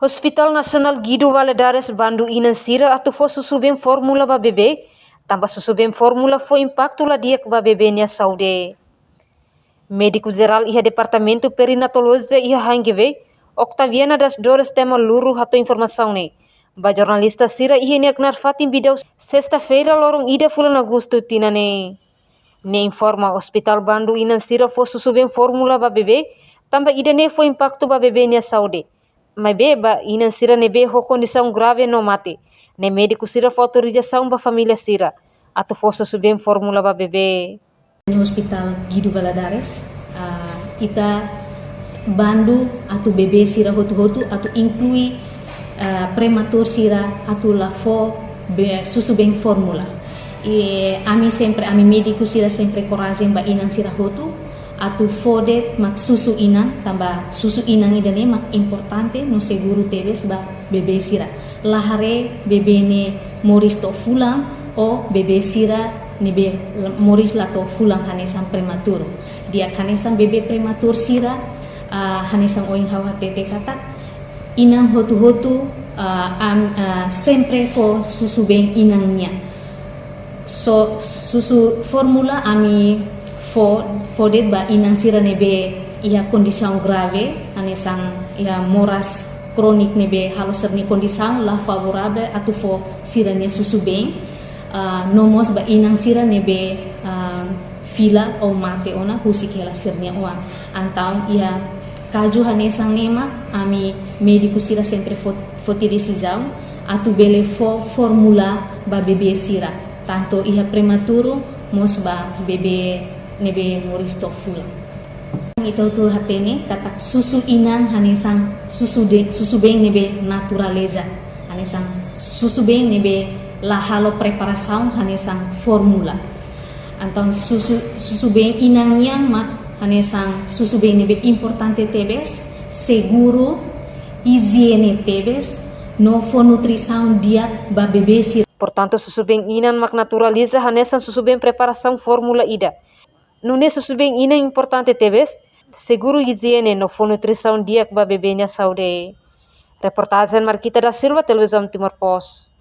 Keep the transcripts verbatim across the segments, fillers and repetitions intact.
Hospital Nasionál Guido Valadares bandu inan sira atu fó susubeen fórmula ba bebé, tanba susubeen fórmula fó impaktu la di'ak ba bebé nia saúde. Médiku jerál iha Departamentu Perinatolojia iha HNGV, Octaviana das Dores Temaluru hato'o informasaun ne'e ba jornalista sira iha nia knaar fatin Bidau, sesta-feira, loron ida fulan Agostu tinan ne'e. Nia informa ospitál bandu inan sira fó susubeen fórmula ba bebé, tanba ida-ne'e fó impaktu ba bebé nia saúde. Maibé ba inan sira ne'ebé ho kondisaun grave no mate, ne'e médiku sira fó autorizasaun ba família sira atu fó susubeen fórmula ba bebé. Hospital Guido Valadares, ah, ita bandu atu bebé sira hotu-hotu, atu inklui, ah, prematur sira atu la fó be-, susubeen fórmula. I ami sempre, ami médiku sira sempre korajen ba inan sira hotu atu fó de'it mak susu inan, tanba susu inan ida-ne'e mak importante no seguru tebes ba bebé sira. La haree bebé ne'e moris to'o fulan ou bebé sira ne'ebé moris la to'o fulan hanesan prematuru. Di'ak hanesan bebé prematur sira, ah, hanesan ohin ha'u hatete katak inan hotu-hotu, ah, am-, ah, sempre fó susubeen inan nian. So, susu fórmula ami fó, fó de'it ba inan sira ne'ebé iha kondisaun grave, hanesan iha moras króniku ne'ebé halo sira-nia kondisaun la favoravel atu fó sira-nia susubeen, ah, no mós ba inan sira ne'ebé, ah, fila ou mate ona husik hela sira-nia oan. Entaun iha kazu hanesan ne'e mak ami médiku sira sempre fó, foti desizaun atu bele fó fórmula ba bebé sira, tantu iha prematuru mós ba bebé ne'ebé moris to'o fulan. Ita hotu hatene katak susu inan hanesan susu de-, susubeen ne'ebé natureza, hanesan susubeen ne'ebé la halo preparasaun hanesan fórmula. Entaun susu, susubeen inan nian mak hanesan susubeen ne'ebé importante tebes, seguru, ijiene tebes, no fó nutrisaun di'ak ba bebé sira. Portantu, susubeen inan mak natureza hanesan susubeen preparasaun fórmula ida. Nune'e susubeen inan importante tebes, seguru ijiene no fó nutrisaun di'ak ba bebé nia saúde. Reportajen Marquita da Silva, Televizaun Timor Post.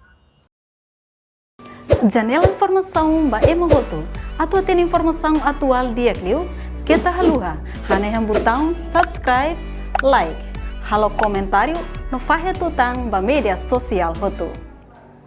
Janela informasaun ba ema hotu. Atu hatene informasaun atuál di'ak liu, keta haluha hanehan butaun subscribe, like, halo komentáriu no fahe tutan ba média sosiál hotu.